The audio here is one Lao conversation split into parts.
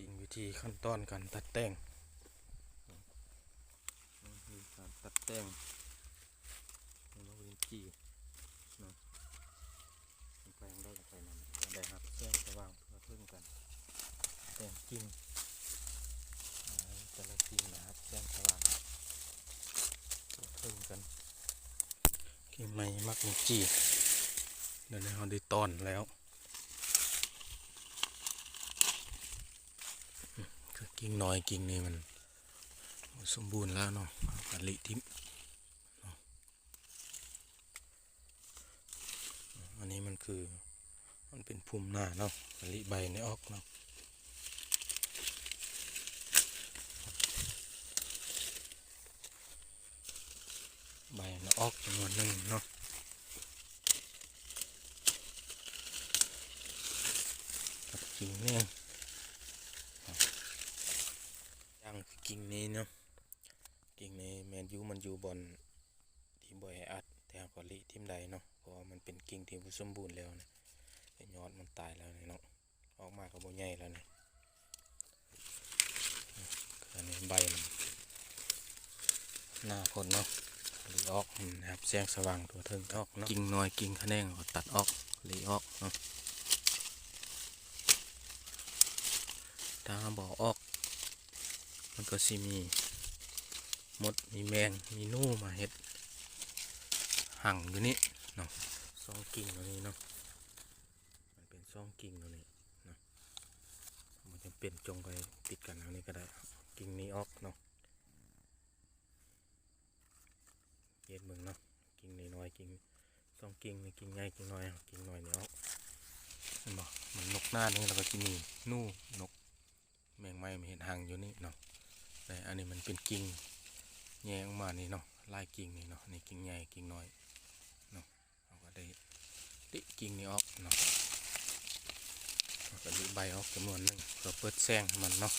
ຈິງວິທີຂັ້ນຕອນການຕັດແຕ່ງ ນີ້ຄືການຕັດແຕ່ງໝາກລິນຈີ່ເນາະ ແປງໄດ້ກັບໄປນັ້ນ ໄດ້ຮັບແສງສະຫວ່າງທົ່ວເຖິງກັນ ແຕ່ງກິ່ງ ໃຫ້ແຕ່ລະກິ່ງໄດ້ຮັບແສງສະຫວ່າງທົ່ວເຖິງກັນ ກິ່ງໃໝ່ໝາກລິນຈີ່ ດຽວນີ້ເຮົາໄດ້ຕອນແລ້ວ ຄືກິ່ງນ້ອຍກິ່ງນີ້ມັນບໍ່ສົມບູນແລ້ວເນາະ ເຮົາກະລິຖິ້ມເນາະ ອັນນີ້ມັນຄື ມັນເປັນພູມໜ້າເນາະ ກະລິໃບນີ້ອອກເນາະ ໃບມັນອອກຈຳນວນໜຶ່ງເນາະ ກັບກິ່ງນີ້ ຢ່າງຄືກິ່ງນີ້ເນາະ ກິ່ງນີ້ແມ່ນຢູ່ ມັນຢູ່ບ່ອນທີ່ບໍ່ແອອັດ ແຕ່ເຮົາກໍລິຖິ້ມໄດ້ເນາະ ເພາະວ່າມັນເປັນກິ່ງທີ່ບໍ່ສົມບູນແລ້ວນະ ຍອດມັນຕາຍແລ້ວນີ້ເນາະ ອອກມາກໍບໍ່ໃຫຍ່ແລ້ວນີ້ ອັນນີ້ໃບມັນໜ້າໂພດເນາະ ລິອອກໃຫ້ມັນຮັບແສງສະຫວ່າງທົ່ວເຖິງອອກເນາະ ກິ່ງນ້ອຍກິ່ງຂະແໜງກໍຕັດອອກ ລິອອກເນາະ ຖ້າເຮົາບໍ່ເອົາອອກ ມັນກໍຊິມີມົດ ມີແມງ ມີໜູມາເຮັດຮັງຢູ່ນີ້ເນາະ ຊ່ອງກິ່ງຕົວນີ້ເນາະ ມັນເປັນຊ່ອງກິ່ງຕົວນີ້ເນາະ ບໍ່ຈຳເປັນຈົ່ງໄປຕິດກັນທາງນີ້ກໍໄດ້ ກິ່ງນີ້ອອກເນາະ ເຮັດເບິ່ງເນາະ ກິ່ງນ້ອຍໆ ກິ່ງ ຊ່ອງກິ່ງນີ້ ກິ່ງໃຫຍ່ ກິ່ງນ້ອຍ ກິ່ງນ້ອຍນີ້ອອກ ເຫັນບໍ່ ມັນນົກໜ້ານີ້ ແລ້ວກໍຊິມີໜູ ນົກ ແມງໄມ້ມາເຮັດຮັງຢູ່ນີ້ເນາະ ແລະ ອັນນີ້ມັນເປັນກິ່ງແຍກອອກມານີ້ເນາະ ຫຼາຍກິ່ງນີ້ເນາະ ນີ້ກິ່ງໃຫຍ່ ກິ່ງນ້ອຍເນາະ ເຮົາກໍໄດ້ລິກິ່ງນີ້ອອກເນາະ ເຮົາກໍລິໃບອອກຈຳນວນໜຶ່ງ ເພື່ອເປີດແສງໃຫ້ມັນເນາະ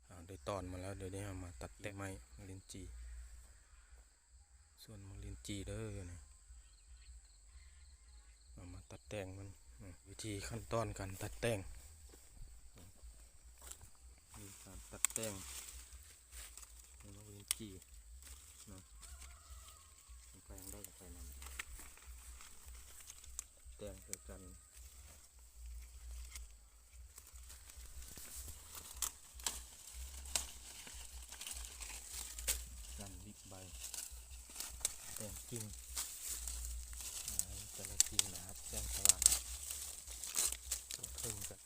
ເຮົາໄດ້ຕອນມາແລ້ວ ດຽວນີ້ເຮົາມາຕັດແຕ່ງໝາກລິນຈີ່ ສວນໝາກລິນຈີ່ເດີນີ້ ເອົາມາຕັດແຕ່ງມັນ ວິທີຂັ້ນຕອນການຕັດແຕ່ງ ມີການຕັດແຕ່ງໝາກລິນຈີ່ເນາະ ແປງໄດ້ກັບໄປນັ້ນ ແຕ່ງຄືກັນ ການລິໃບ ແຕ່ງກິ່ງ ໃຫ້ແຕ່ລະກິ່ງໄດ້ຮັບແສງສະຫວ່າງທົ່ວເຖິງກັນ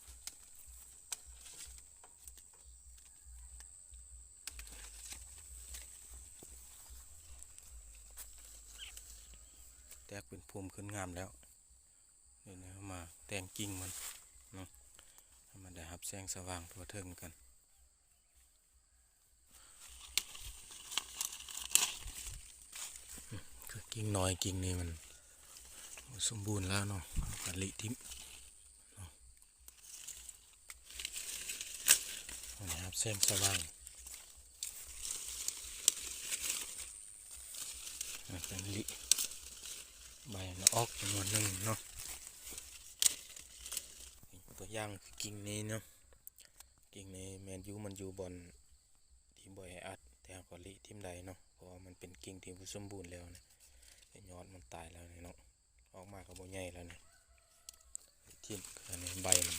ແຕກເປັນພູມຂຶ້ນງາມແລ້ວ ດຽວນີ້ເຮົາມາແຕ່ງກິ່ງມັນເນາະ ໃຫ້ມັນໄດ້ຮັບແສງສະຫວ່າງທົ່ວເຖິງກັນ ຄືກິ່ງນ້ອຍກິ່ງນີ້ມັນບໍ່ສົມບູນແລ້ວເນາະ ເຮົາກໍລິຖິ້ມເນາະ ໃຫ້ຮັບແສງສະຫວ່າງ ແລ້ວກໍລິໃບມັນອອກຈຳນວນໜຶ່ງເນາະ ຕົວຢ່າງຄືກິ່ງນີ້ເນາະ ກິ່ງນີ້ແມ່ນຢູ່ ມັນຢູ່ບ່ອນທີ່ບໍ່ແອອັດ ແຕ່ເຮົາກໍລິຖິ້ມໄດ້ເນາະ ເພາະວ່າມັນເປັນກິ່ງທີ່ບໍ່ສົມບູນແລ້ວນະ ຍອດມັນຕາຍແລ້ວນີ້ເນາະ ອອກມາກໍບໍ່ໃຫຍ່ແລ້ວນີ້ ຖິ້ມ ອັນນີ້ໃບມັນ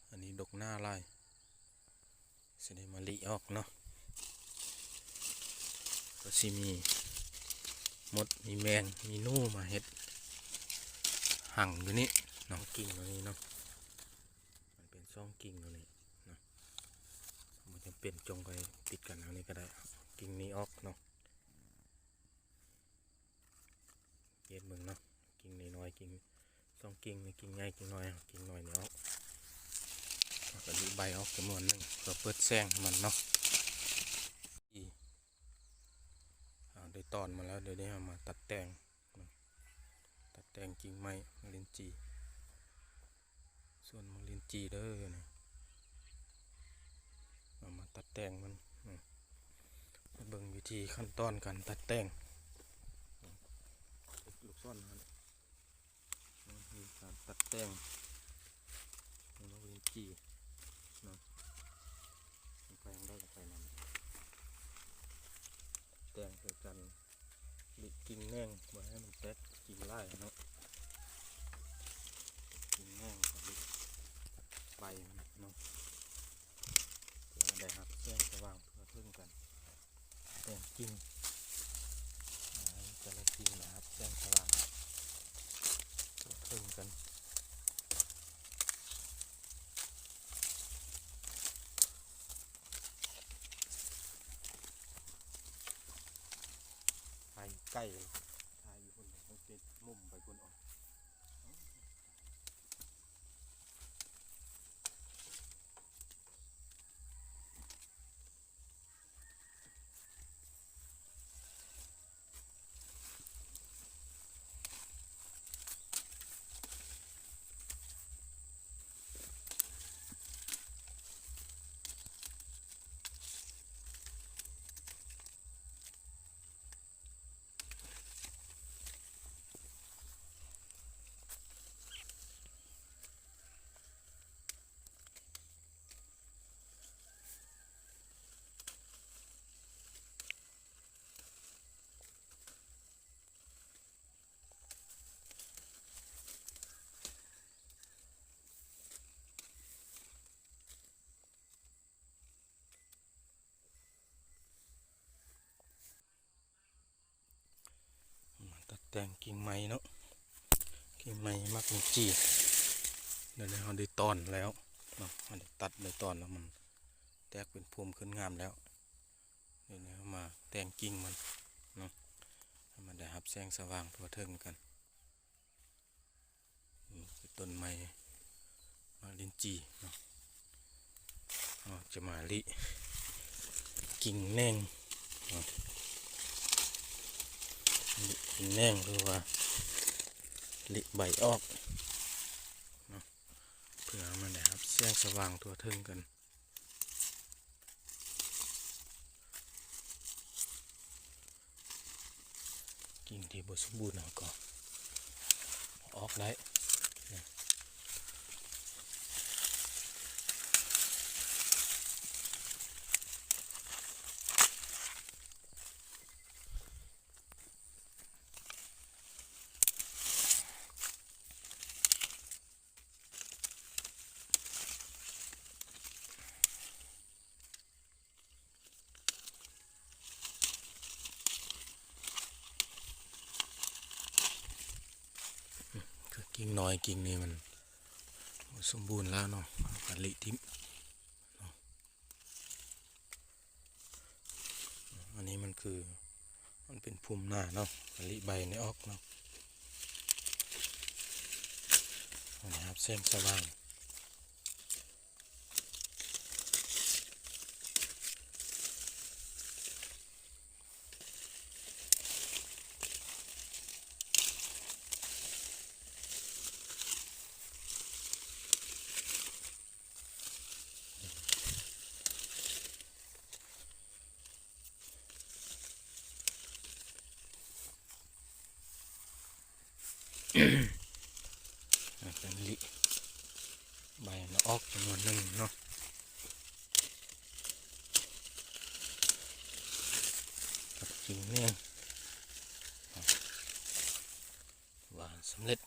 ອັນນີ້ດົກໜ້າຫຼາຍ ຊິໄດ້ມາລິອອກເນາະ ກໍຊິມີມົດ ມີແມງ ມີໜູມາເຮັດຮັງຢູ່ນີ້ເນາະ ກິ່ງຕົວນີ້ເນາະ ມັນເປັນຊ່ອງກິ່ງຕົວນີ້ເນາະ ບໍ່ຈຳເປັນຈົ່ງໄປຕິດກັນທາງນີ້ກໍໄດ້ ກິ່ງນີ້ອອກເນາະ ເຮັດເບິ່ງເນາະ ກິ່ງນ້ອຍໆ ກິ່ງ ຊ່ອງກິ່ງນີ້ ກິ່ງໃຫຍ່ ກິ່ງນ້ອຍ ກິ່ງນ້ອຍນີ້ອອກ ເຮົາກໍລິໃບອອກຈຳນວນໜຶ່ງ ເພື່ອເປີດແສງໃຫ້ມັນເນາະ ເຮົາໄດ້ຕອນມາແລ້ວ ດຽວນີ້ເຮົາມາຕັດແຕ່ງ ຕັດແຕ່ງກິ່ງໄມ້ ໝາກລິນຈີ່ ສວນໝາກລິນຈີ່ເດີນີ້ ເອົາມາຕັດແຕ່ງມັນ ມາເບິ່ງວິທີຂັ້ນຕອນການຕັດແຕ່ງ ການຕັດແຕ່ງໃນໝາກລິ້ນຈີ່ເນາະ ມັນໄປທາງໃດກໍໄປນັ້ນ ແຕ່ງໃສ່ກັນ ລິກິ່ງແໜ່ງ ບໍ່ໃຫ້ມັນແຕກກິ່ງຫຼາຍເນາະ ກິ່ງແໜ່ງ ລິໃບມັນເນາະ ເພື່ອໃຫ້ໄດ້ຮັບແສງສະຫວ່າງທົ່ວເຖິງກັນ. ແຕ່ງກິ່ງ ໃຫ້ແຕ່ລະກິ່ງໄດ້ຮັບແສງສະຫວ່າງທົ່ວເຖິງກັນ ໄປໄກ ຖ່າຍຢູ່ພຸ້ນ ຕ້ອງຕິດມຸມໄປພຸ້ນເນາະ. ມາຕັດແຕ່ງກິ່ງໄມ້ເນາະ ກິ່ງໄມ້ໝາກລິ້ນຈີ່ ດຽວນີ້ເຮົາໄດ້ຕອນແລ້ວເນາະ ເຮົາໄດ້ຕັດໄດ້ຕອນແລ້ວ ມັນແຕກເປັນພູມຂຶ້ນງາມແລ້ວ ດຽວນີ້ເຮົາມາແຕ່ງກິ່ງມັນເນາະ ໃຫ້ມັນໄດ້ຮັບແສງສະຫວ່າງທົ່ວເຖິງກັນ. ນີ້ຄືຕົ້ນໄມ້ໝາກລິ້ນຈີ່ເນາະ ເຮົາຈະມາລິກິ່ງແໜ່ງເນາະ ລິກິ່ງແໜ່ງ ຫຼືວ່າລິໃບອອກເນາະ ເພື່ອໃຫ້ມັນໄດ້ຮັບແສງສະຫວ່າງທົ່ວເຖິງກັນ. ກິ່ງທີ່ບໍ່ສົມບູນເຮົາກໍເອົາອອກໄດ້. ຄືກິ່ງນ້ອຍກິ່ງນີ້ມັນບໍ່ສົມບູນແລ້ວເນາະ ເຮົາກໍລິຖິ້ມເນາະ. ອັນນີ້ມັນຄື ມັນເປັນພູມໜ້າເນາະ ກະລິໃບນີ້ອອກເນາະ ໃຫ້ໄດ້ຮັບແສງສະຫວ່າງ. ອັນນີ້ ໃບມັນອອກຈຳນວນໜຶ່ງເນາະ ກັບກິ່ງແໜ່ງ ວ່າສຳເລັດ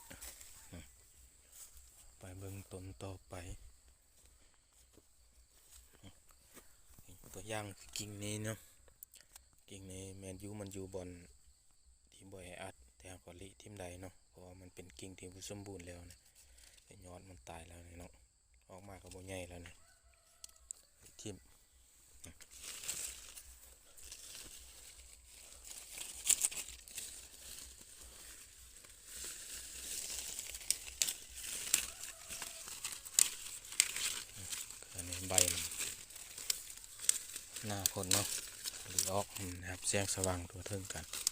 ໄປເບິ່ງຕົ້ນຕໍ່ໄປ. ຕົວຢ່າງຄືກິ່ງນີ້ເນາະ ກິ່ງນີ້ແມ່ນຢູ່ ມັນຢູ່ບ່ອນທີ່ບໍ່ແອອັດ ແຕ່ເຮົາກໍລິຖິ້ມໄດ້ເນາະ ເພາະວ່າມັນເປັນກິ່ງທີ່ບໍ່ສົມບູນແລ້ວນະ ຍອດມັນຕາຍແລ້ວນີ້ເນາະ ອອກມາກໍບໍ່ໃຫຍ່ແລ້ວນີ້ ລິຖິ້ມ. ອັນນີ້ໃບມັນໜ້າໂພດເນາະ ລິອອກໃຫ້ມັນໄດ້ຮັບແສງສະຫວ່າງທົ່ວເຖິງກັນ. ເ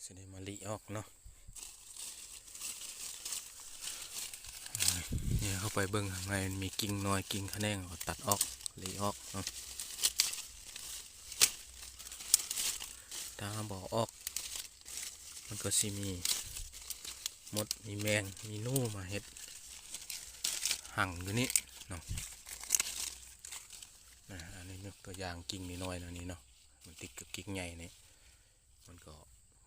ຈະໄດ້ມາລີ້ອອກເນາະ. ແຍກເຂົ້າໄປເບິ່ງຂ້າງໃນ ມັນມີກິ່ງນ້ອຍ ກິ່ງຂະແໜງ ເຮົາກໍຕັດອອກ ລີ້ອອກເນາະ. ຖ້າເຮົາບໍ່ເອົາອອກ ມັນກໍຊິມີມົດ ມີແມງ ມີໜູມາເຮັດຮັງຢູ່ນີ້ເນາະ. ນະ ອັນນີ້ຍົກຕົວຢ່າງກິ່ງນ້ອຍໆ ແນວນີ້ເນາະ ມັນຕິດກັບກິ່ງໃຫຍ່ນີ້ ມັນກໍ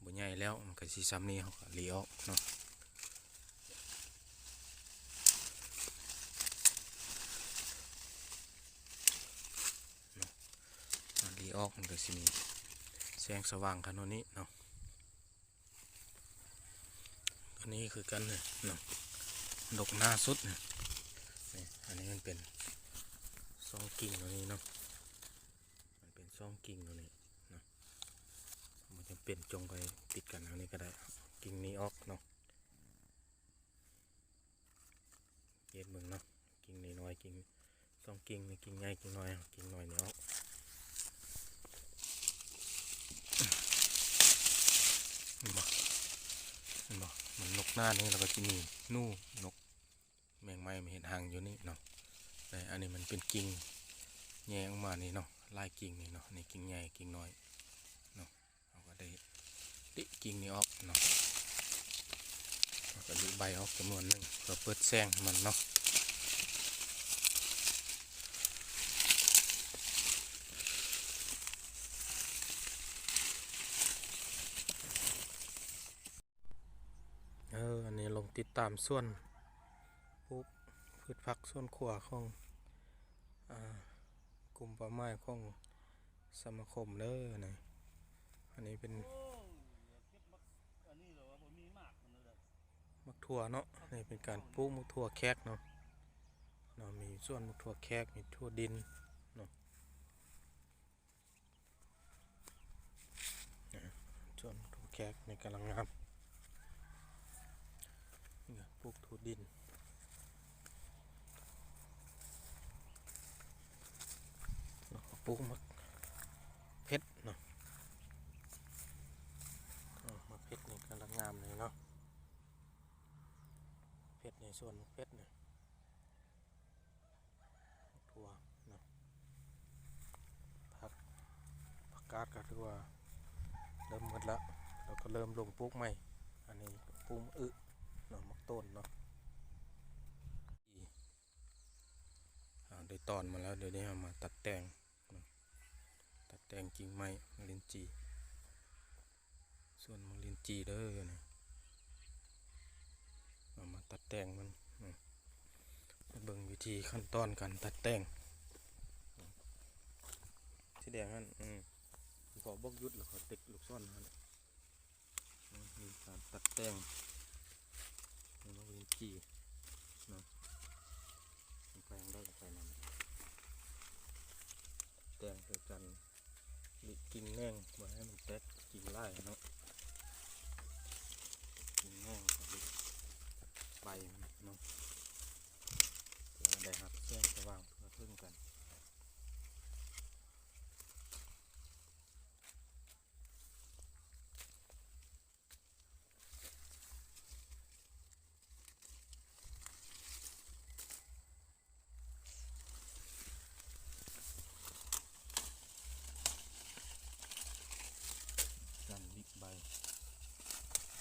ບໍ່ໃຫຍ່ແລ້ວ ມັນກໍຊິຊ່ຳນີ້ ເຮົາກໍລີ້ອອກເນາະ. ເນາະ ມັນລີ້ອອກ ມັນກໍຊິມີແສງສະຫວ່າງຂະໜາດນີ້ເນາະ. ອັນນີ້ຄືກັນເນາະ ດົກໜ້າສຸດນະ. ນີ້ ອັນນີ້ມັນເປັນຊ່ອງກິ່ງຕົວນີ້ເນາະ ມັນເປັນຊ່ອງກິ່ງຕົວນີ້ເນາະ. ບໍ່ຈຳເປັນຈົ່ງໄປຕິດກັນທາງນີ້ກໍໄດ້ ກິ່ງນີ້ອອກເນາະ. ເຮັດເບິ່ງເນາະ ກິ່ງນ້ອຍໆ ກິ່ງ ສອງກິ່ງນີ້ ກິ່ງໃຫຍ່ ກິ່ງນ້ອຍ ກິ່ງນ້ອຍນີ້ອອກ. ເຫັນບໍ່ ເຫັນບໍ່ ມັນນົກໜ້ານີ້ ແລ້ວກໍຊິມີໜູ ນົກ ແມງໄມ້ມາເຮັດຮັງຢູ່ນີ້ເນາະ. ແຕ່ອັນນີ້ມັນເປັນກິ່ງແຍກອອກມານີ້ເນາະ ຫຼາຍກິ່ງນີ້ເນາະ ນີ້ກິ່ງໃຫຍ່ ກິ່ງນ້ອຍເນາະ. ເຮົາກໍໄດ້ລິກິ່ງນີ້ອອກເນາະ ເຮົາກໍລິໃບອອກຈຳນວນໜຶ່ງ ເພື່ອເປີດແສງໃຫ້ມັນເນາະ. ເອີ ອັນນີ້ລົງຕິດຕາມສວນປູກພືດຜັກສວນຄົວຂອງ ອ່າ ກຸ່ມເປົ້າໝາຍຂອງສະມາຄົມເດີ. ອັນນີ້ ອັນນີ້ເປັນ ໂອ້ຍ ເກັບໝາກ ອັນນີ້ແລ້ວວ່າບໍ່ມີໝາກມັນເດີ ໝາກຖົ່ວເນາະ. ນີ້ເປັນການປູກໝາກຖົ່ວແຂກເນາະ ເນາະ ມີສວນໝາກຖົ່ວແຂກ ມີຖົ່ວດິນເນາະ. ອ່າ ສວນຖົ່ວແຂກນີ້ກຳລັງງາມ ນີ້ກໍປູກຖົ່ວດິນ ແລ້ວກໍປູກໝາກເຜັດເນາະ. ເອີ ໝາກເຜັດນີ້ກຳລັງງາມເລີຍເນາະ ເຜັດໃນສວນໝາກເຜັດນີ້. ຖົ່ວເນາະ ຜັກ ຜັກກາດກໍຖືວ່າເລີ່ມໝົດລະ ແລ້ວກໍເລີ່ມລົງປູກໃໝ່. ອັນນີ້ປູກໝາກອຶເນາະ ໝາກໂຕນເນາະ. ອ່າ ໄດ້ຕອນມາແລ້ວ ດຽວນີ້ເຮົາມາຕັດແຕ່ງເນາະ ຕັດແຕ່ງກິ່ງໄມ້ ໝາກລິນຈີ່ ສວນໝາກລິນຈີ່ເດີນີ້. ເອົາມາຕັດແຕ່ງມັນ ມາເບິ່ງວິທີຂັ້ນຕອນການຕັດແຕ່ງ. ສີແດງຫັ້ນ ອືມ ພໍບອກຢຸດແລ້ວ ເຂົາຕິກລູກສອນຫັ້ນ. ອືມ ມີການຕັດແຕ່ງໝາກລິນຈີ່ເນາະ ມັນໄປທາງໃດກໍໄປນັ້ນ ແຕ່ງຄືກັນ. ລິກິ່ງແໜງ ບໍ່ໃຫ້ມັນແຕກກິ່ງຫຼາຍເນາະ ກິ່ງແໜງ ລິໃບມັນເນາະ ເພື່ອໄດ້ຮັບແສງສະຫວ່າງທົ່ວເຖິງກັນ. ການລິໃບ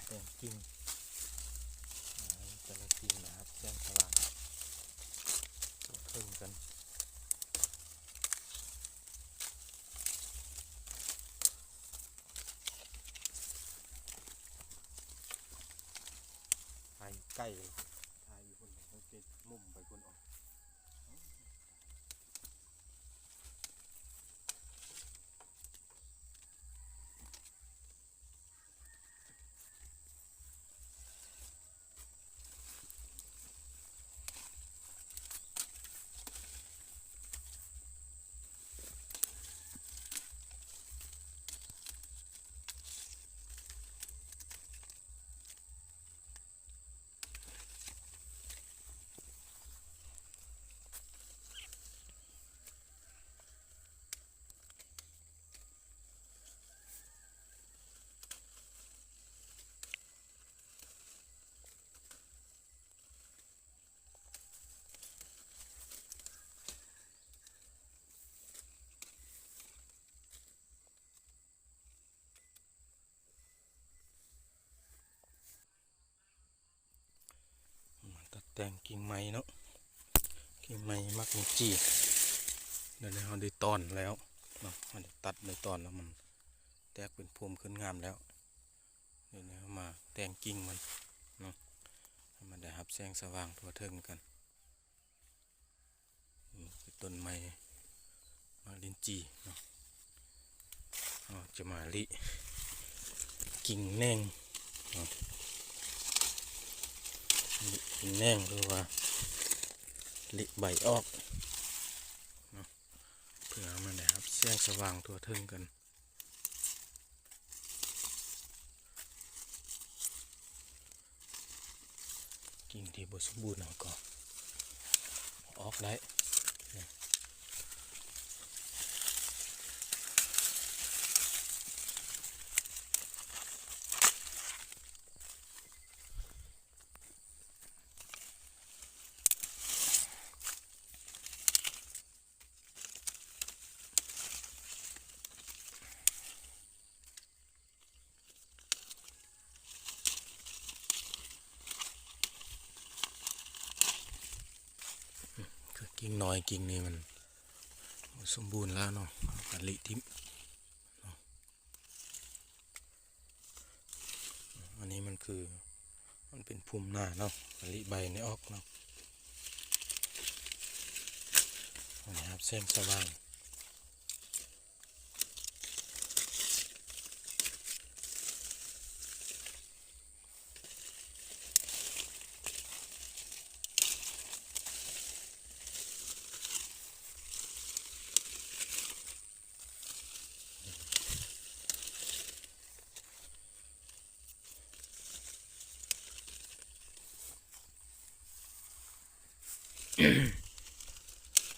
ແຕ່ງກິ່ງ ໃຫ້ແຕ່ລະກິ່ງນະຮັບແສງສະຫວ່າງທົ່ວເຖິງກັນ. ຖ່າຍຢູ່ໃກ້ ຖ່າຍຢູ່ພຸ້ນ ເຮົາເກັບມຸມໄປພຸ້ນເອົາ. ເ ແຕ່ງກິ່ງໄມ້ເນາະ ກິ່ງໄມ້ໝາກລິນຈີ່. ດຽວນີ້ເຮົາໄດ້ຕອນແລ້ວເນາະ ເຮົາໄດ້ຕັດໄດ້ຕອນແລ້ວ ມັນແຕກເປັນພວງຂຶ້ນງາມແລ້ວ. ດຽວນີ້ເຮົາມາແຕ່ງກິ່ງມັນເນາະ ໃຫ້ມັນໄດ້ຮັບແສງສະຫວ່າງທົ່ວເຖິງກັນ. ນີ້ຄືຕົ້ນໄມ້ໝາກລິນຈີ່ເນາະ ເຮົາຈະມາລິກິ່ງແໜ່ງເນາະ ລິກິ່ງແໜ່ງ ຫຼືວ່າລິໃບອອກເນາະ ເພື່ອໃຫ້ມັນໄດ້ຮັບແສງສະຫວ່າງທົ່ວເຖິງກັນ. ກິ່ງທີ່ບໍ່ສົມບູນເຮົາກໍເອົາອອກໄດ້. ຄືກິ່ງນ້ອຍກິ່ງນີ້ມັນບໍ່ສົມບູນແລ້ວເນາະ ເຮົາກໍລິຖິ້ມເນາະ. ອັນນີ້ມັນຄື ມັນເປັນພູມໜ້າເນາະ ກໍລິໃບນີ້ອອກເນາະ ໃຫ້ຮັບແສງສະຫວ່າງ.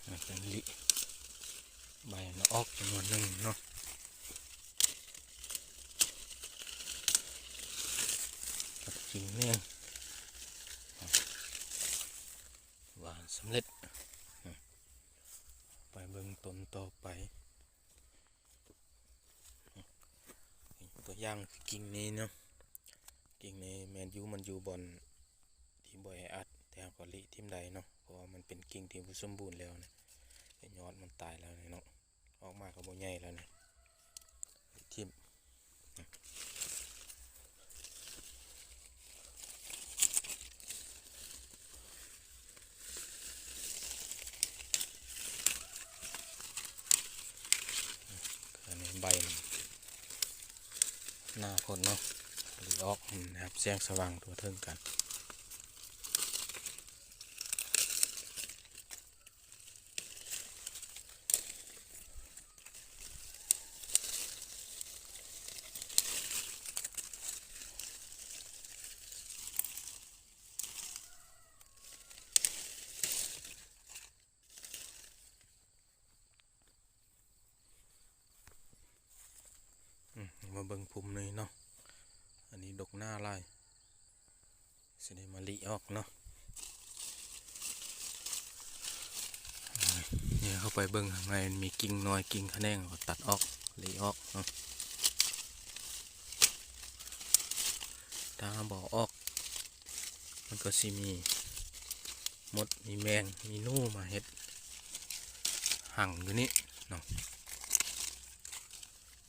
ແລ້ວກໍລິໃບມັນອອກຈຳນວນໜຶ່ງເນາະ ກັບກິ່ງແໜ່ງ ວ່າສຳເລັດ. ໄປເບິ່ງຕົ້ນຕໍ່ໄປ. ຕົວຢ່າງຄືກິ່ງນີ້ເນາະ ກິ່ງນີ້ແມ່ນຢູ່ ມັນຢູ່ບ່ອນທີ່ບໍ່ແອອັດ ແຕ່ເຮົາກໍລິຖິ້ມໄດ້ເນາະ ເພາະວ່າມັນເປັນກິ່ງທີ່ບໍ່ສົມບູນແລ້ວນະ ແຕ່ຍອດມັນຕາຍແລ້ວນີ້ເນາະ ອອກມາກໍບໍ່ໃຫຍ່ແລ້ວນີ້ ລິຖິ້ມ. ອັນນີ້ໃບມັນໜ້າໂພດເນາະ ລີອອກໃຫ້ມັນຮັບແສງສະຫວ່າງທົ່ວເຖິງກັນ. ອືມ ມາເບິ່ງພຸມນີ້ເນາະ ອັນນີ້ດົກໜ້າຫຼາຍ ຊິໄດ້ມາລີອອກເນາະ. ນີ້ເຂົ້າໄປເບິ່ງຂ້າງໃນ ມັນມີກິ່ງນ້ອຍ ກິ່ງຂະແໜງ ກໍຕັດອອກ ລີອອກເນາະ. ຖ້າບໍ່ເອົາອອກ ມັນກໍຊິມີມົດ ມີແມງ ມີໜູມາເຮັດຮັງຢູ່ນີ້ເນາະ.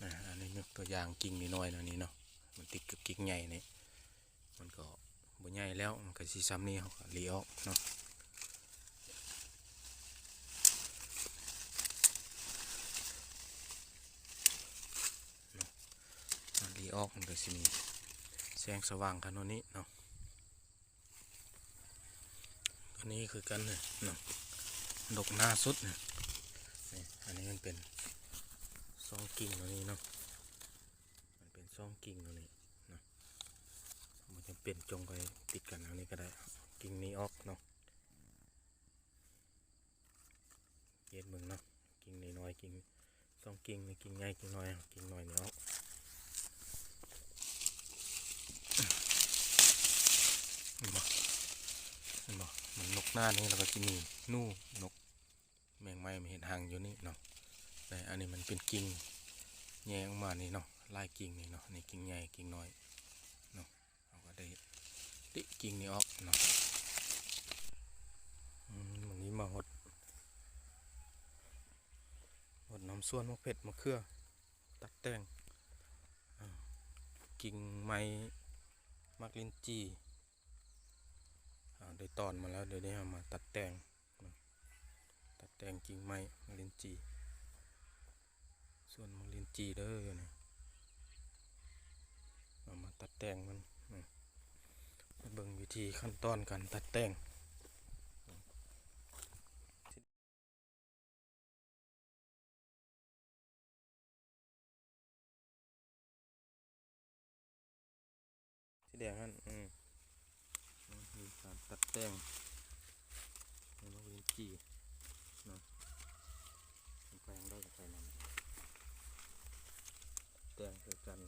ອາ ອັນນີ້ຍົກຕົວຢ່າງກິ່ງນ້ອຍໆ ແນວນີ້ເນາະ ມັນຕິດກັບກິ່ງໃຫຍ່ນີ້ ມັນກໍບໍ່ໃຫຍ່ແລ້ວ ມັນກໍຊິຊ່ຳນີ້ ເຮົາກໍລີອອກເນາະ. ເນາະ ມັນລີອອກ ມັນກໍຊິມີແສງສະຫວ່າງຂະໜາດນີ້ເນາະ. ອັນນີ້ຄືກັນເນາະ ດົກໜ້າສຸດເນາະ. ນີ້ ອັນນີ້ມັນເປັນສອງກິ່ງແນວນີ້ເນາະ ມັນເປັນສອງກິ່ງແນວນີ້ເນາະ. ບໍ່ຈຳເປັນຈົ່ງໄປຕິດກັນແນວນີ້ກໍໄດ້ ກິ່ງນີ້ອອກເນາະ. ເຮັດເບິ່ງເນາະ ກິ່ງນ້ອຍໆ ກິ່ງ ສອງກິ່ງນີ້ ກິ່ງໃຫຍ່ ກິ່ງນ້ອຍ ກິ່ງນ້ອຍນີ້ອອກ. ເຫັນບໍ່ ເຫັນບໍ່ ມັນນົກໜ້ານີ້ ແລ້ວກໍຊິມີໜູ ນົກ ແມງໄມ້ມາເຮັດຮັງຢູ່ນີ້ເນາະ. ແລະ ອັນນີ້ມັນເປັນກິ່ງແຍກອອກມານີ້ເນາະ ຫຼາຍກິ່ງນີ້ເນາະ ນີ້ກິ່ງໃຫຍ່ ກິ່ງນ້ອຍເນາະ. ເຮົາກໍໄດ້ລິກິ່ງນີ້ອອກເນາະ. ສວນໝາກເຜັດ ໝາກເຂືອ ຕັດແຕ່ງ ອາ ກິ່ງໄມ້ໝາກລິ້ນຈີ່ ອາ ໄດ້ຕອນມາແລ້ວ ດຽວນີ້ເຮົາມາຕັດແຕ່ງ ຕັດແຕ່ງກິ່ງໄມ້ໝາກລິ້ນຈີ່ ສວນໝາກລິ້ນຈີ່ເດີ ຢູ່ນີ້ ເອົາມາຕັດແຕ່ງມັນ ມາເບິ່ງວິທີຂັ້ນຕອນການຕັດແຕ່ງ. ສີແດງຫັ້ນ ອືມ ມັນຄືການຕັດແຕ່ງໃນໝາກລິ້ນຈີ່ເນາະ ມັນໄປທາງໃດກໍໄປນຳ ແຕ່ງຄືກັນ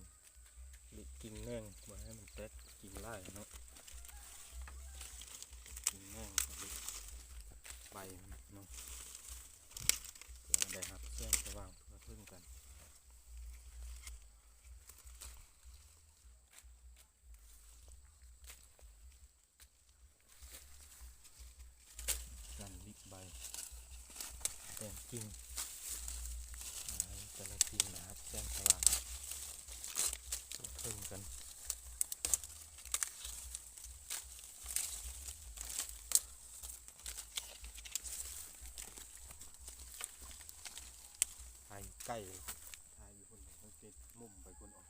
ລິກິ່ງແໜ່ງ ບໍ່ໃຫ້ມັນແຕກກິ່ງຫຼາຍເນາະ ລິກິ່ງແໜ່ງ ລິໃບມັນເນາະ ເພື່ອໃຫ້ໄດ້ຮັບແສງສະຫວ່າງທົ່ວເຖິງກັນ. ການລິໃບ ແຕ່ງກິ່ງ ໃຫ້ແຕ່ລະກິ່ງໄດ້ຮັບແສງສະຫວ່າງທົ່ວເຖິງກັນ. ຖ່າຍຢູ່ໃກ້ ຖ່າຍຢູ່ພຸ້ນ ມັນຕິດມຸມໄປພຸ້ນ ອອກ.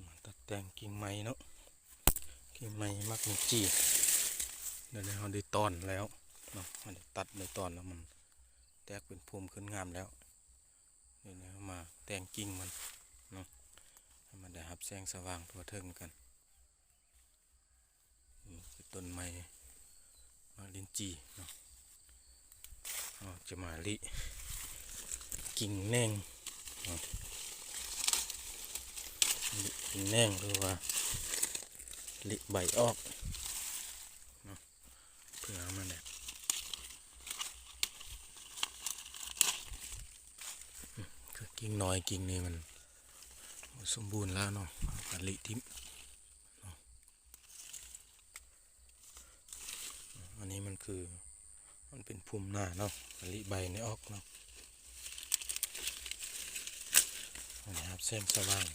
ມາຕັດແຕ່ງກິ່ງໄມ້ເນາະ ກິ່ງໄມ້ໝາກລິ້ນຈີ່ ດຽວນີ້ເຮົາໄດ້ຕອນແລ້ວເນາະ ເຮົາໄດ້ຕັດໄດ້ຕອນແລ້ວ ມັນແຕກເປັນພູມຂຶ້ນງາມແລ້ວ. ດຽວນີ້ເຮົາມາແຕ່ງກິ່ງມັນເນາະ ໃຫ້ມັນໄດ້ຮັບແສງສະຫວ່າງທົ່ວເຖິງກັນ. ນີ້ຄືຕົ້ນໄມ້ໝາກລິ້ນຈີ່ເນາະ ເຮົາຈະມາລິກິ່ງແໜ່ງເນາະ ລິກິ່ງແໜ່ງ ຫຼືວ່າລິໃບອອກເນາະ ເພື່ອໃຫ້ມັນແບບ ຄືກິ່ງນ້ອຍ ກິ່ງນີ້ມັນບໍ່ສົມບູນແລ້ວເນາະ ເຮົາກະລິຖິ້ມເນາະ. ອັນນີ້ມັນຄື ມັນເປັນພູມໜ້າເນາະ ກະລິໃບນີ້ອອກເນາະ ໃຫ້ໄດ້ຮັບແສງສະຫວ່າງ.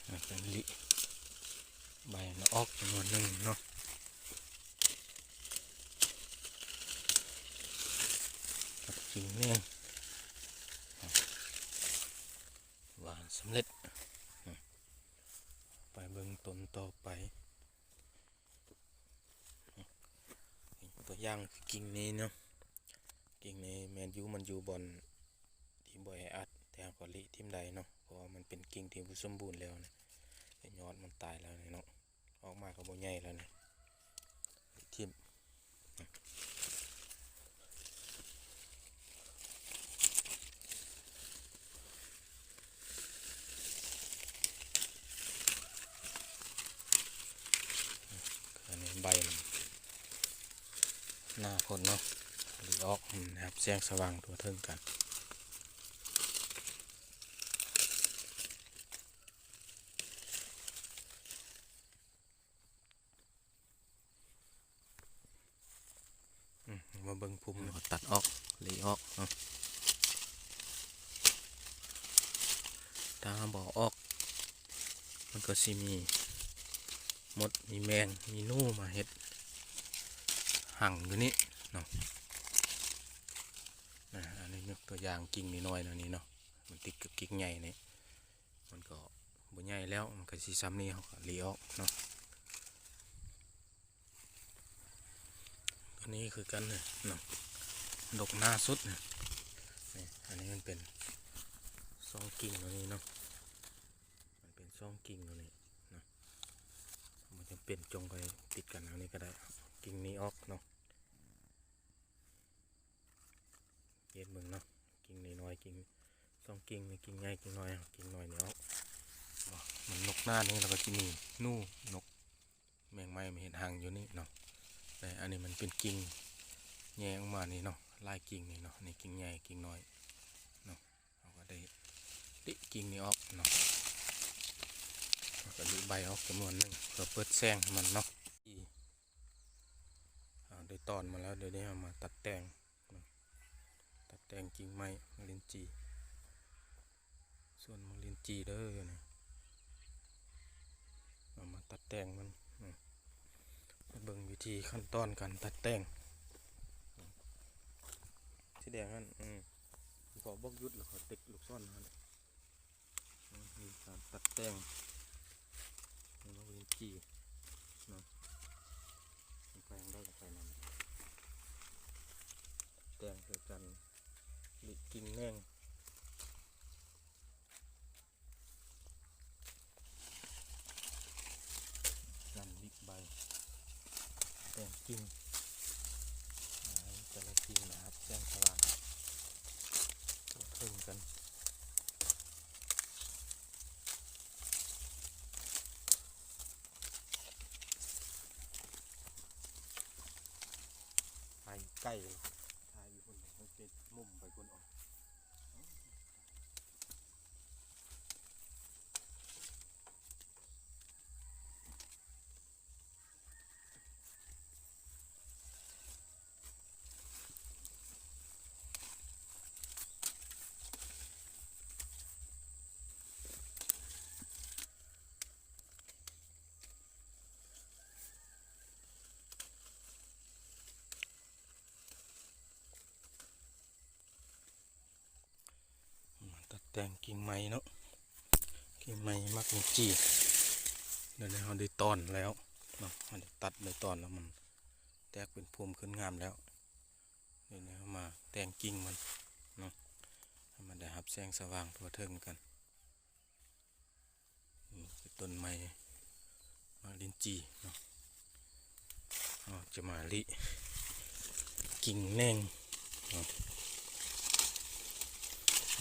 ອາ ເປັນລິ ໃບມັນອອກຈຳນວນໜຶ່ງເນາະ ກັບກິ່ງແໜ່ງ ວ່າສຳເລັດ ໄປເບິ່ງຕົ້ນຕໍ່ໄປ. ຕົວຢ່າງຄືກິ່ງນີ້ເນາະ ກິ່ງນີ້ແມ່ນຢູ່ ມັນຢູ່ບ່ອນທີ່ບໍ່ແອອັດ ແຕ່ເຮົາກໍລິຖິ້ມໄດ້ເນາະ ເພາະວ່າມັນເປັນກິ່ງທີ່ບໍ່ສົມບູນແລ້ວນະ ຍອດມັນຕາຍແລ້ວນີ້ເນາະ ອອກມາກໍບໍ່ໃຫຍ່ແລ້ວນີ້ ລິຖິ້ມ. ອັນນີ້ໃບມັນໜ້າໂພດເນາະ ລີອອກໃຫ້ມັນໄດ້ຮັບແສງສະຫວ່າງທົ່ວເຖິງກັນ. ອືມ ມາເບິ່ງພຸມ ເຮົາກໍຕັດອອກ ລີອອກເນາະ ຖ້າເຮົາບໍ່ເອົາອອກ ມັນກໍຊິມີມົດ ມີແມງ ມີໜູມາເຮັດຮັງຢູ່ນີ້ເນາະ. ຍົກຕົວຢ່າງກິ່ງນ້ອຍໆແນວນີ້ເນາະ ມັນຕິດກັບກິ່ງໃຫຍ່ນີ້ ມັນກໍບໍ່ໃຫຍ່ແລ້ວ ມັນກໍຊິຊ່ຳນີ້ ເຮົາກໍຫຼີອອກເນາະ. ອັນນີ້ຄືກັນເນາະ ດົກໜ້າສຸດນີ້ ນີ້ ອັນນີ້ມັນເປັນຊ່ອງກິ່ງແນວນີ້ເນາະ ມັນເປັນຊ່ອງກິ່ງແນວນີ້ເນາະ ບໍ່ຈຳເປັນຈົ່ງໄປຕິດກັນແນວນີ້ກໍໄດ້ ກິ່ງນີ້ອອກເນາະ. ເຮັດເບິ່ງເນາະ ກິ່ງນ້ອຍໆ ກິ່ງ ສອງກິ່ງນີ້ ກິ່ງໃຫຍ່ ກິ່ງນ້ອຍ ເອົາກິ່ງນ້ອຍນີ້ອອກ ມັນນົກໜ້ານີ້ ແລ້ວກໍຊິມີໜູ ນົກ ແມງໄມ້ມາເຮັດຮັງຢູ່ນີ້ເນາະ. ແຕ່ອັນນີ້ມັນເປັນກິ່ງແຍກອອກມານີ້ເນາະ ຫຼາຍກິ່ງນີ້ເນາະ ນີ້ກິ່ງໃຫຍ່ ກິ່ງນ້ອຍເນາະ. ເຮົາກໍໄດ້ລິກິ່ງນີ້ອອກເນາະ ເຮົາກໍລິໃບອອກຈຳນວນໜຶ່ງ ເພື່ອເປີດແສງໃຫ້ມັນເນາະ. ອ່າ ໄດ້ຕອນມາແລ້ວ ດຽວນີ້ເຮົາມາຕັດແຕ່ງເນາະ ຕັດແຕ່ງກິ່ງໄມ້ໝາກລິນຈີ່ ສວນໝາກລິນຈີ່ເດີນີ້ ເອົາມາຕັດແຕ່ງມັນເນາະ. ມາເບິ່ງວິທີຂັ້ນຕອນການຕັດແຕ່ງ ສີແດງຫັ້ນ ອືມ ພໍບອກຢຸດແລ້ວ ເຂົາຕິກລູກສອນຫັ້ນ ວິທີການຕັດແຕ່ງ ເນາະ ວິທີເນາະ ໄປທາງໃດກໍໄປນັ້ນ ແຕ່ງຄືກັນ ລິກິ່ງແໜ່ງ ການລິໃບ ແຕ່ງກິ່ງ ໃຫ້ແຕ່ລະກິ່ງນະຮັບແສງສະຫວ່າງທົ່ວເຖິງກັນ. ຖ່າຍໄກ ຖ່າຍຢູ່ພຸ້ນ ສັງເກດມຸມໄປພຸ້ນ ອອກ. ມາຕັດແຕ່ງກິ່ງໄມ້ເນາະ ກິ່ງໄມ້ໝາກລິນຈີ່ ດຽວນີ້ເຮົາໄດ້ຕອນແລ້ວເນາະ ເຮົາໄດ້ຕັດໄດ້ຕອນແລ້ວ ມັນແຕກເປັນພູມຂຶ້ນງາມແລ້ວ. ດຽວນີ້ເຮົາມາແຕ່ງກິ່ງມັນເນາະ ໃຫ້ມັນໄດ້ຮັບແສງສະຫວ່າງທົ່ວເຖິງກັນ. ນີ້ຄືຕົ້ນໄມ້ໝາກລິນຈີ່ເນາະ ເຮົາຈະມາລິກິ່ງແໜ່ງເນາະ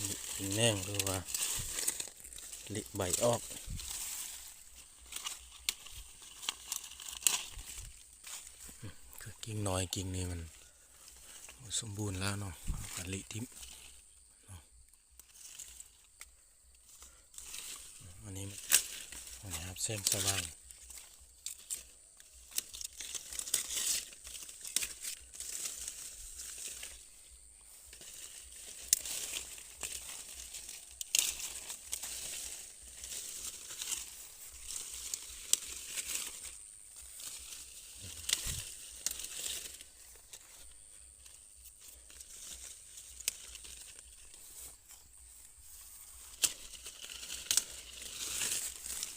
ລິກິ່ງແໜ່ງ ຫຼືວ່າລິໃບອອກ ຄືກິ່ງນ້ອຍ ກິ່ງນີ້ມັນບໍ່ສົມບູນແລ້ວເນາະ ເຮົາກໍລິຖິ້ມເນາະ. ອັນນີ້ມັນ ອັນນີ້ຮັບແສງສະຫວ່າງ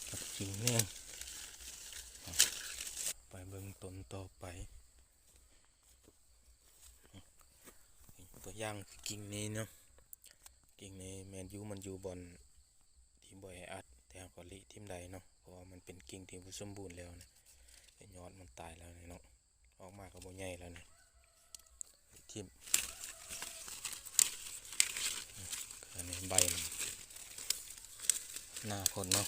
ກັບກິ່ງນີ້ ໄປເບິ່ງຕົ້ນຕໍ່ໄປ ຕົວຢ່າງຄືກິ່ງນີ້ເນາະ ກິ່ງນີ້ແມ່ນຢູ່ ມັນຢູ່ບ່ອນທີ່ບໍ່ແອອັດ ແຕ່ເຮົາກໍລິຖິ້ມໄດ້ເນາະ ເພາະວ່າມັນເປັນກິ່ງທີ່ບໍ່ສົມບູນແລ້ວນະ ຍອດມັນຕາຍແລ້ວນີ້ເນາະ. ອອກມາກໍບໍ່ໃຫຍ່ແລ້ວນີ້ ຖິ້ມ ອັນນີ້ໃບມັນໜາໂພດເນາະ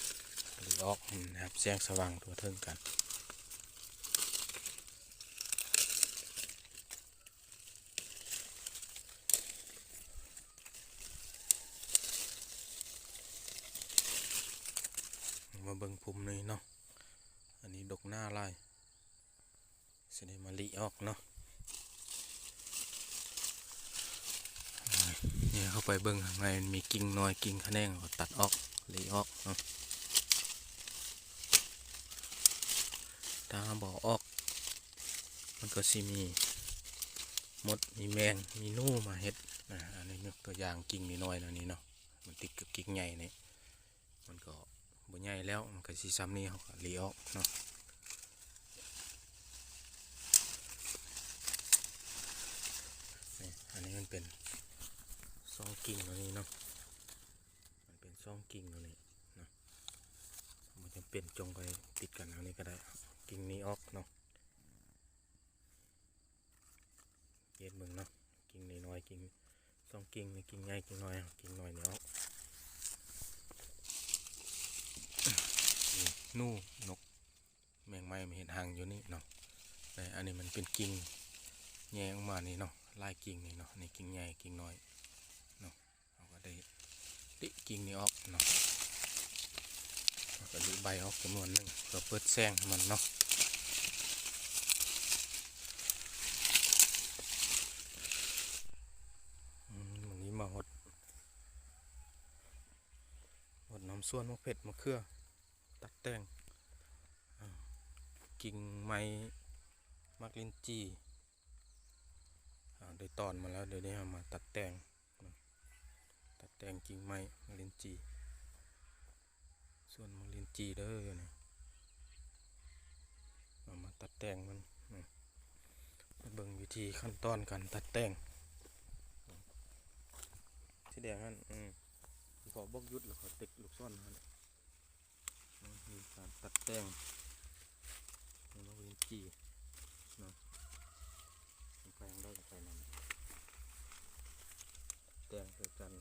ຫຼືອອກໃຫ້ມັນຮັບແສງສະຫວ່າງທົ່ວເຖິງກັນ. ມາເບິ່ງພຸມນີ້ເນາະ ອັນນີ້ດົກໜາຫຼາຍ ຊິໄດ້ມາລິອອກເນາະ. ນີ້ເຂົ້າໄປເບິ່ງຂ້າງໃນ ມັນມີກິ່ງນ້ອຍ ກິ່ງຂະແໜງ ກໍຕັດອອກ ລິອອກເນາະ. ຖ້າບໍ່ເອົາອອກ ມັນກໍຊິມີມົດ ມີແມງ ມີໜູມາເຮັດນ ອາ ອັນນີ້ຍົກຕົວຢ່າງກິ່ງນ້ອຍໆ ແນວນີ້ເນາະ ມັນຕິດກັບກິ່ງໃຫຍ່ນີ້ ມັນກໍບໍ່ໃຫຍ່ແລ້ວ ມັນກໍຊິຊ່ຳນີ້ ເຮົາກໍລີ້ອອກເນາະ. ນີ້ ອັນນີ້ມັນເປັນຊ່ອງກິ່ງແນວນີ້ເນາະ ມັນເປັນຊ່ອງກິ່ງແນວນີ້ເນາະ ບໍ່ຈຳເປັນຈົ່ງໄປຕິດກັນແນວນີ້ກໍໄດ້ ກິ່ງນີ້ອອກເນາະ. ເຮັດເບິ່ງເນາະ ກິ່ງນ້ອຍໆ ກິ່ງ ສອງກິ່ງນີ້ ກິ່ງໃຫຍ່ ກິ່ງນ້ອຍ ກິ່ງນ້ອຍນີ້ອອກ. ນີ້ ໜູ ນົກ ແມງໄມ້ມາເຮັດຮັງຢູ່ນີ້ເນາະ. ແຕ່ອັນນີ້ມັນເປັນກິ່ງແຍກອອກມານີ້ເນາະ ຫຼາຍກິ່ງນີ້ເນາະ ນີ້ກິ່ງໃຫຍ່ ກິ່ງນ້ອຍເນາະ. ເຮົາກໍໄດ້ລິກິ່ງນີ້ອອກເນາະ ເຮົາກໍລິໃບອອກຈຳນວນໜຶ່ງ ເພື່ອເປີດແສງໃຫ້ມັນເນາະ. ອືມ ມື້ນີ້ມາຮອດ ຮອດນຳສວນໝາກເຜັດ ໝາກເຂືອ ຕັດແຕ່ງ ອາ ກິ່ງໄມ້ໝາກລິ້ນຈີ່ ອາ ໄດ້ຕອນມາແລ້ວ ດຽວນີ້ເຮົາມາຕັດແຕ່ງ ຕັດແຕ່ງກິ່ງໄມ້ໝາກລິ້ນຈີ່ ສວນໝາກລິ້ນຈີ່ເດີນີ້ ເອົາມາຕັດແຕ່ງມັນ ມາເບິ່ງວິທີຂັ້ນຕອນການຕັດແຕ່ງ. ສີແດງຫັ້ນ ອືມ ພໍບອກຢຸດແລ້ວ ຂ້ອຍເຕັກລູກສອນຫັ້ນ. ວິທີການຕັດແຕ່ງໝາກລິ້ນຈີ່ເນາະ ມັນໄປທາງໃດກໍໄປນັ້ນ ແຕ່ງຄືກັນ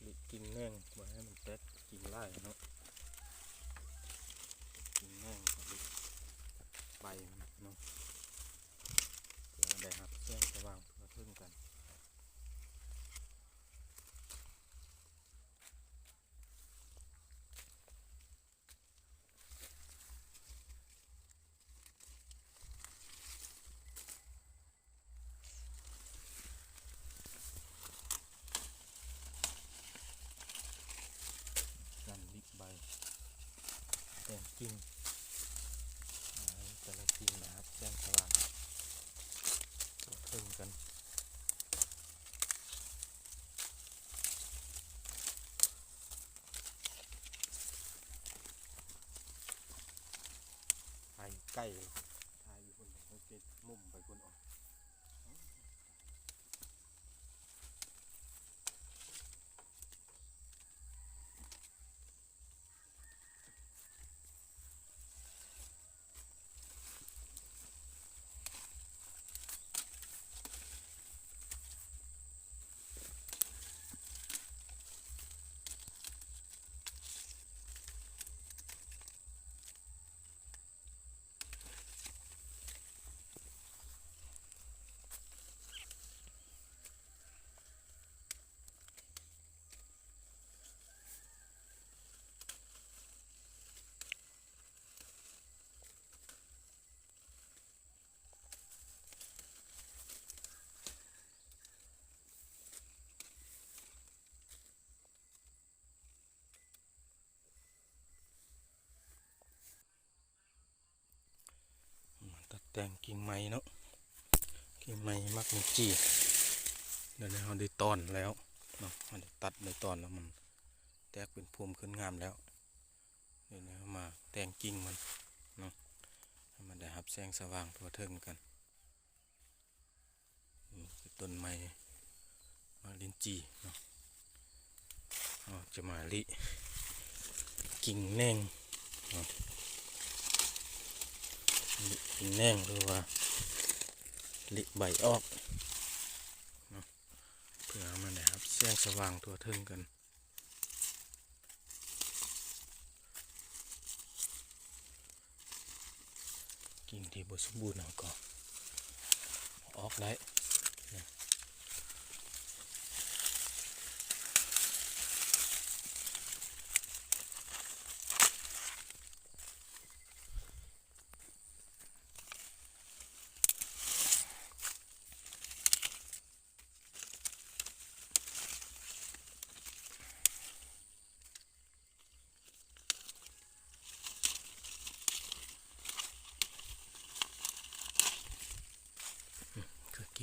ລິກິ່ງແໜ່ງ ບໍ່ໃຫ້ມັນແຕກກິ່ງຫຼາຍເນາະ ລິກິ່ງແໜ່ງ ລິໃບມັນເນາະ ເພື່ອໃຫ້ໄດ້ຮັບແສງສະຫວ່າງທົ່ວເຖິງກັນ. ການລິໃບ ແຕ່ງກິ່ງ ໃຫ້ແຕ່ລະກິ່ງໄດ້ຮັບແສງສະຫວ່າງທົ່ວເຖິງກັນ. ຖ່າຍໄກ ຖ່າຍຢູ່ພຸ້ນ ເຮົາເກັບມຸມໄປພຸ້ນເອົາ. ມາຕັດແຕ່ງກິ່ງໄມ້ເນາະ ກິ່ງໄມ້ໝາກລິ້ນຈີ່ ດຽວນີ້ເຮົາໄດ້ຕອນແລ້ວເນາະ ເຮົາໄດ້ຕັດໄດ້ຕອນແລ້ວ ມັນແຕກເປັນພູມຂຶ້ນງາມແລ້ວ. ດຽວນີ້ເຮົາມາແຕ່ງກິ່ງມັນເນາະ ໃຫ້ມັນໄດ້ຮັບແສງສະຫວ່າງທົ່ວເຖິງກັນ. ນີ້ຄືຕົ້ນໄມ້ໝາກລິ້ນຈີ່ເນາະ ເຮົາຈະມາລິກິ່ງແໜ່ງເນາະ ລິກິ່ງແໜ່ງ ຫຼືວ່າລິໃບອອກເນາະ ເພື່ອໃຫ້ມັນໄດ້ຮັບແສງສະຫວ່າງທົ່ວເຖິງກັນ. ກິ່ງທີ່ບໍ່ສົມບູນເຮົາກໍເອົາອອກໄດ້.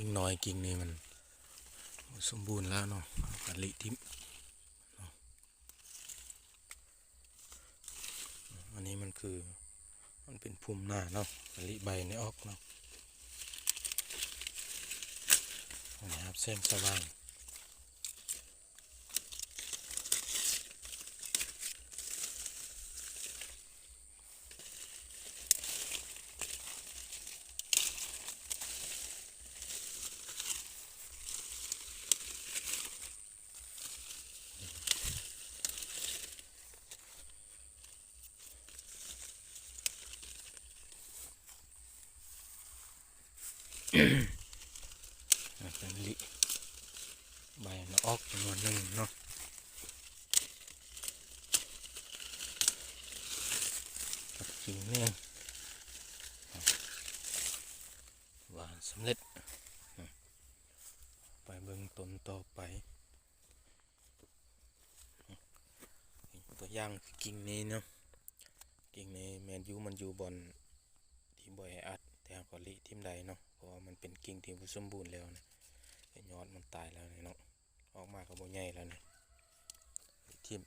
ກິ່ງນ້ອຍກິ່ງນີ້ມັນບໍ່ ສົມບູນແລ້ວເນາະ ເຮົາກະລິຖິ້ມເນາະ. ອັນນີ້ມັນຄື ມັນເປັນພູມໜ້າເນາະ ກະລິໃບນີ້ອອກເນາະ ໃຫ້ຮັບແສງສະຫວ່າງ. ແລ້ວກະລິໃບມັນອອກຈຳນວນໜຶ່ງເນາະ ກັບກິ່ງນີ້ ວ່າສຳເລັດ. ໄປເບິ່ງຕົ້ນຕໍ່ໄປ. ຕົວຢ່າງຄືກິ່ງນີ້ເນາະ ກິ່ງນີ້ແມ່ນຢູ່ ມັນຢູ່ບ່ອນທີ່ບໍ່ແອອັດ ແຕ່ເຮົາກໍລິຖິ້ມໄດ້ເນາະ ເພາະວ່າມັນເປັນກິ່ງທີ່ບໍ່ສົມບູນແລ້ວນະ ແຕ່ຍອດມັນຕາຍແລ້ວນີ້ເນາະ ອອກມາກໍບໍ່ໃຫຍ່ແລ້ວນີ້ ລິຖິ້ມ.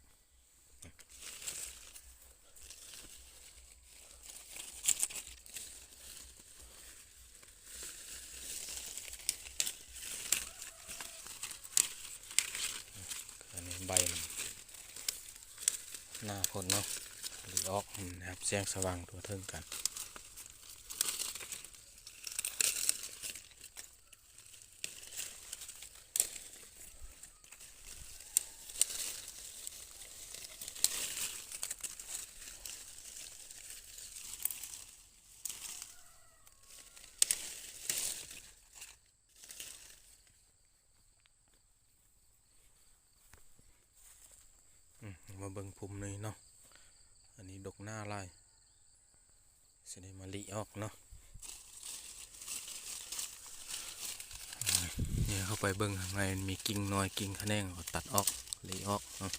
ອັນນີ້ໃບມັນໜ້າໂພດເນາະ ຫຼືອອກໃຫ້ມັນຮັບແສງສະຫວ່າງທົ່ວເຖິງກັນ. ອືມ ມາເບິ່ງພຸມນີ້ເນາະ ອັນນີ້ດົກໜ້າຫຼາຍ ຊິໄດ້ມາລິອອກເນາະ. ນີ້ເຂົ້າໄປເບິ່ງຂ້າງໃນ ມັນມີກິ່ງນ້ອຍ ກິ່ງຂະແໜງ ເຮົາກໍຕັດອອກ ລິອອກເນາະ.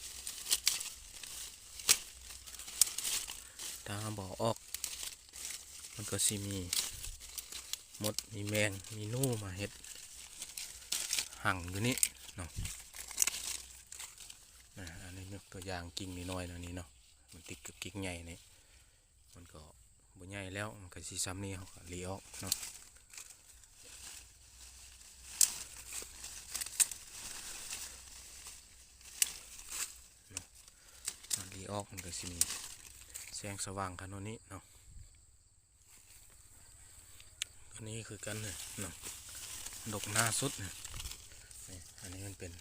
ຖ້າເຮົາບໍ່ເອົາອອກ ມັນກໍຊິມີມົດ ມີແມງ ມີໜູມາເຮັດຮັງຢູ່ນີ້ເນາະ. ອາ ອັນນີ້ຍົກຕົວຢ່າງກິ່ງນ້ອຍໆ ແນວນີ້ເນາະ ມັນຕິດກັບກິ່ງໃຫຍ່ນີ້ ມັນກໍບໍ່ໃຫຍ່ແລ້ວ ມັນກໍຊິຊ່ຳນີ້ ເຮົາກໍລີອອກເນາະ. ເນາະ ມັນລີອອກ ມັນກໍຊິມີແສງສະຫວ່າງຂະໜາດນີ້ເນາະ. ອັນນີ້ຄືກັນເນາະ ດົກໜ້າສຸດເນາະ. ນີ້ ອັນນີ້ມັນເປັນ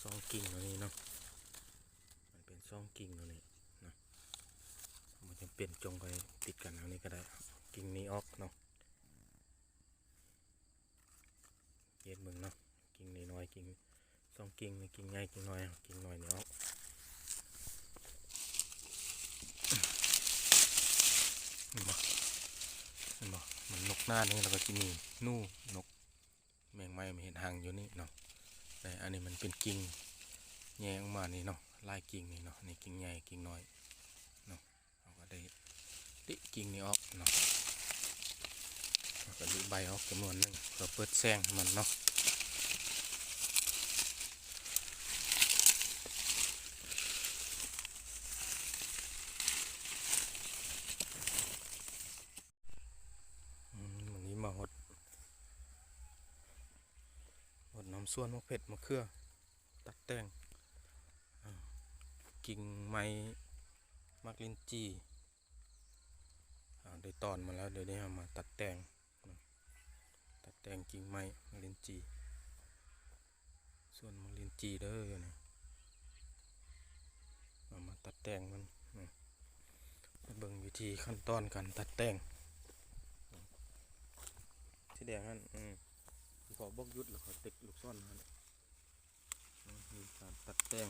ຊ່ອງກິ່ງແນວນີ້ເນາະ ມັນເປັນຊ່ອງກິ່ງແນວນີ້ເນາະ. ບໍ່ຈຳເປັນຈົ່ງໄປຕິດກັນແນວນີ້ກໍໄດ້ ກິ່ງນີ້ອອກເນາະ. ເຮັດເບິ່ງເນາະ ກິ່ງນ້ອຍໆ ກິ່ງ ສອງກິ່ງນີ້ ກິ່ງໃຫຍ່ ກິ່ງນ້ອຍ ກິ່ງນ້ອຍນີ້ອອກ. ເຫັນບໍ່ ເຫັນບໍ່ ມັນນົກໜ້ານີ້ ແລ້ວກໍຊິມີໜູ ນົກ ແມງໄມ້ມາເຮັດຮັງຢູ່ນີ້ເນາະ. ແຕ່ອັນນີ້ມັນເປັນກິ່ງແຍກອອກມານີ້ເນາະ ຫຼາຍກິ່ງນີ້ເນາະ ນີ້ກິ່ງໃຫຍ່ ກິ່ງນ້ອຍເນາະ. ເຮົາກໍໄດ້ລິກິ່ງນີ້ອອກເນາະ ເຮົາກໍລິໃບອອກຈຳນວນໜຶ່ງ ເພື່ອເປີດແສງໃຫ້ມັນເນາະ. ອືມ ມື້ນີ້ມາຮອດ ຮອດນຳສວນໝາກເຜັດ ໝາກເຂືອ ຕັດແຕ່ງ ອ່າ ກິ່ງໄມ້ໝາກລິ້ນຈີ່ ອ່າ ໄດ້ຕອນມາແລ້ວ ດຽວນີ້ເຮົາມາຕັດແຕ່ງ ຕັດແຕ່ງກິ່ງໄມ້ໝາກລິ້ນຈີ່ ສວນໝາກລິ້ນຈີ່ເດີ ດຽວນີ້ເຮົາມາຕັດແຕ່ງມັນ ໄປເບິ່ງວິທີຂັ້ນຕອນການຕັດແຕ່ງ. ສີແດງຫັ້ນ ອືມ ພໍບອກຢຸດແລ້ວກໍຕິກລູກສອນຫັ້ນ. ນີ້ຄືການຕັດແຕ່ງ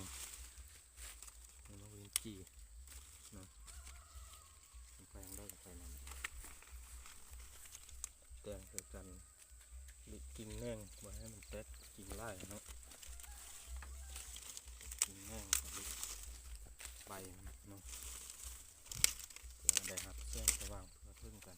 ໃນໝາກລິ້ນຈີ່ເນາະ ມັນໄປທາງໃດກໍໄປນັ້ນ ແຕ່ງຄືກັນ ລິກິ່ງແໜງ ບໍ່ໃຫ້ມັນແຕກກິ່ງຫຼາຍເນາະ ກິ່ງແໜງ ລິໃບມັນເນາະ ເພື່ອໃຫ້ໄດ້ຮັບແສງສະຫວ່າງທົ່ວເຖິງກັນ.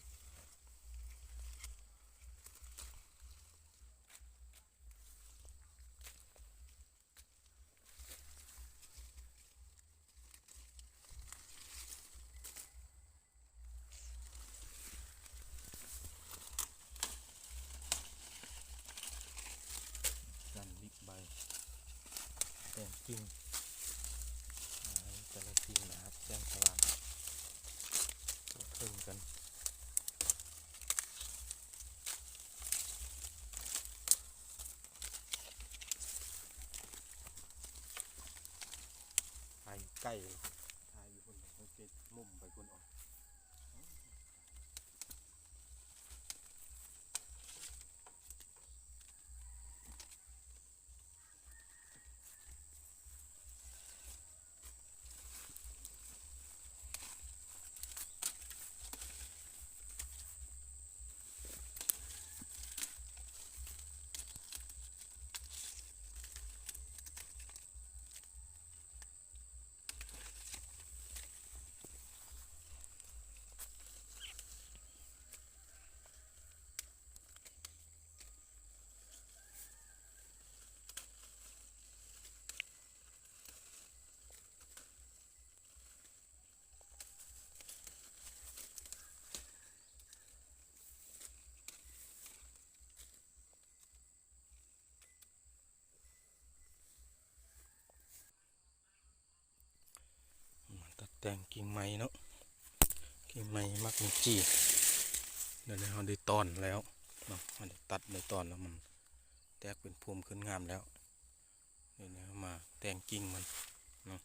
ຖ່າຍຢູ່ພຸ້ນ ສັງເກດມຸມໄປພຸ້ນເນາະ. ມາຕັດແຕ່ງກິ່ງໄມ້ເນາະ ກິ່ງໄມ້ໝາກລິນຈີ່. ດຽວນີ້ເຮົາໄດ້ຕອນແລ້ວເນາະ ເຮົາໄດ້ຕັດໄດ້ຕອນແລ້ວ ມັນແຕກເປັນພູມຂຶ້ນງາມແລ້ວ. ດຽວນີ້ເຮົາມາແຕ່ງກິ່ງມັນເນາະ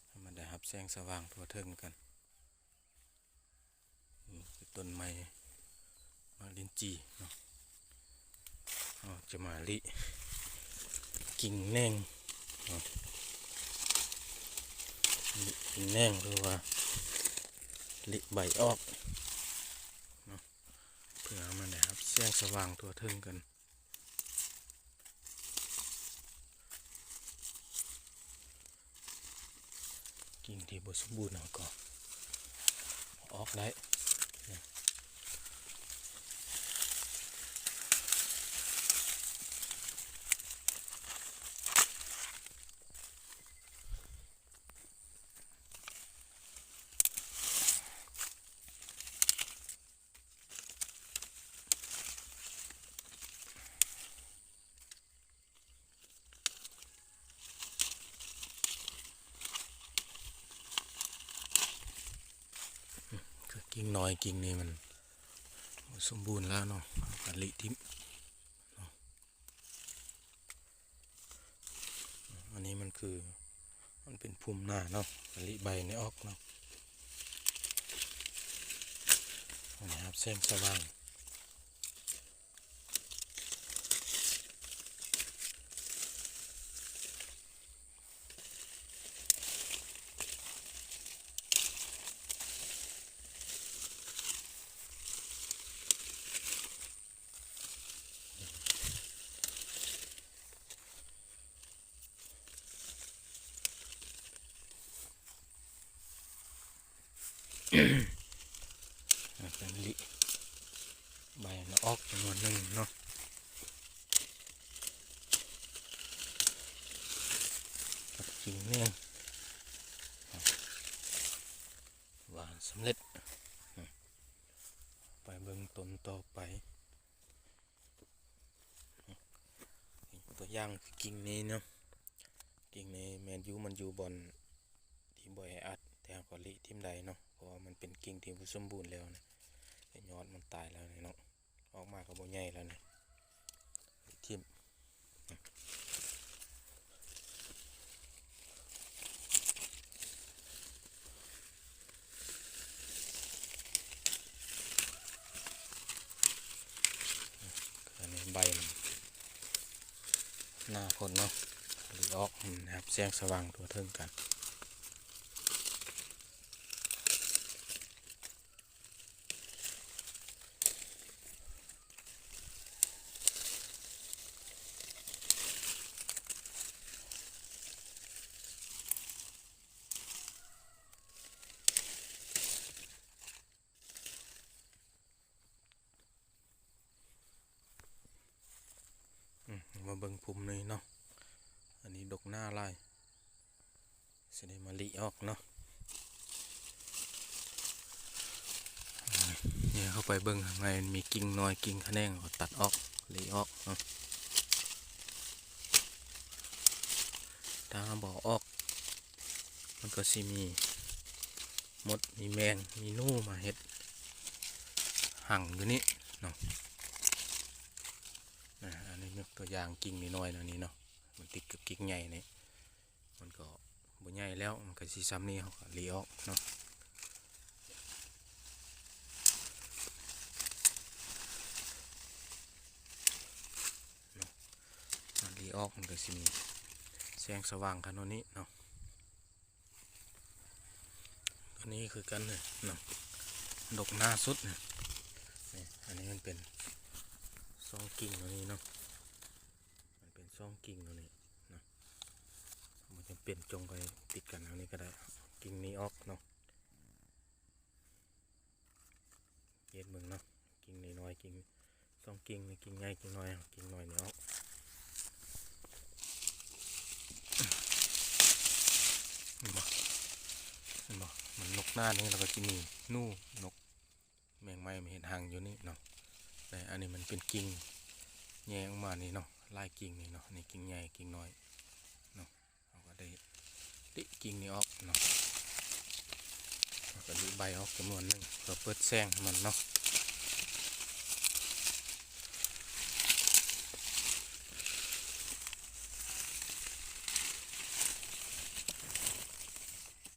ໃຫ້ມັນໄດ້ຮັບແສງສະຫວ່າງທົ່ວເຖິງກັນ. ນີ້ຄືຕົ້ນໄມ້ໝາກລິນຈີ່ເນາະ ເຮົາຈະມາລິກິ່ງແໜງເນາະ ລິກິ່ງແໜງ ຫຼືວ່າລິໃບອອກເນາະ ເພື່ອໃຫ້ມັນໄດ້ຮັບແສງສະຫວ່າງທົ່ວເຖິງກັນ. ກິ່ງທີ່ບໍ່ສົມບູນເຮົາກໍເອົາອອກໄດ້. ຄືກິ່ງນ້ອຍກິ່ງນີ້ມັນບໍ່ສົມບູນແລ້ວເນາະ ເຮົາກໍລິຖິ້ມເນາະ. ອັນນີ້ມັນຄື ມັນເປັນພູມໜ້າເນາະ ກະລິໃບນີ້ອອກເນາະ ໃຫ້ຮັບແສງສະຫວ່າງ. ອາ ເປັນລິ ໃບມັນອອກຈຳນວນໜຶ່ງເນາະ ກັບກິ່ງແໜງ ວ່າສຳເລັດ. ໄປເບິ່ງຕົ້ນຕໍ່ໄປ. ຕົວຢ່າງຄືກິ່ງນີ້ເນາະ ກິ່ງນີ້ແມ່ນຢູ່ ມັນຢູ່ບ່ອນທີ່ບໍ່ແອອັດ ແຕ່ເຮົາກໍລິຖິ້ມໄດ້ເນາະ ເພາະວ່າມັນເປັນກິ່ງທີ່ບໍ່ສົມບູນແລ້ວນະ ຍອດມັນຕາຍແລ້ວນີ້ເນາະ ອອກມາກໍບໍ່ໃຫຍ່ແລ້ວນີ້ ລິຖິ້ມ. ອັນນີ້ໃບມັນໜ້າໂພດເນາະ ລີອອກໃຫ້ມັນຮັບແສງສະຫວ່າງທົ່ວເຖິງກັນ. ອືມ ມາເບິ່ງພຸມນີ້ເນາະ ອັນນີ້ດົກໜ້າຫຼາຍ ຊິໄດ້ມາລີ້ອອກເນາະ. ນີ້ເຂົ້າໄປເບິ່ງຂ້າງໃນ ມັນມີກິ່ງນ້ອຍ ກິ່ງຂະແໜງ ເຮົາກໍຕັດອອກ ລີ້ອອກເນາະ. ຖ້າເຮົາບໍ່ເອົາອອກ ມັນກໍຊິມີມົດ ມີແມງ ມີໜູມາເຮັດຮັງຢູ່ນີ້ເນາະ. ອາ ອັນນີ້ຍົກຕົວຢ່າງກິ່ງນ້ອຍໆ ແນວນີ້ເນາະ ມັນຕິດກັບກິ່ງໃຫຍ່ນີ້ ມັນກໍ ບໍ່ໃຫຍ່ແລ້ວ ມັນກໍຊິຊ່ຳນີ້ ເຮົາກໍຫຼີອອກເນາະ ເນາະ ມັນຫຼີອອກ ມັນກໍຊິມີແສງສະຫວ່າງຂະໜາດນີ້ເນາະ. ອັນນີ້ຄືກັນເນາະ ດົກໜ້າສຸດນະ ນີ້ ອັນນີ້ມັນເປັນຊ່ອງກິ່ງຕົວນີ້ເນາະ ມັນເປັນຊ່ອງກິ່ງຕົວນີ້ເນາະ ບໍ່ຈຳເປັນຈົ່ງໄປຕິດກັນເອົານີ້ກໍໄດ້ ກິ່ງນີ້ອອກເນາະ. ເຮັດເບິ່ງເນາະ ກິ່ງນ້ອຍໆ ກິ່ງ ສອງກິ່ງນີ້ ກິ່ງໃຫຍ່ ກິ່ງນ້ອຍ ກິ່ງນ້ອຍນີ້ອອກ ເຫັນບໍ່ ເຫັນບໍ່ ມັນນົກໜ້ານີ້ ແລ້ວກໍຊິມີໜູ ນົກ ແມງໄມ້ມາເຮັດຮັງຢູ່ນີ້ເນາະ ແຕ່ອັນນີ້ມັນເປັນກິ່ງແຍກອອກມານີ້ເນາະ ຫຼາຍກິ່ງນີ້ເນາະ ນີ້ກິ່ງໃຫຍ່ ກິ່ງນ້ອຍເນາະ. ເຮົາກໍໄດ້ລິກິ່ງນີ້ອອກເນາະ ເຮົາກໍລິໃບອອກຈຳນວນໜຶ່ງ ເພື່ອເປີດແສງໃຫ້ມັນເນາະ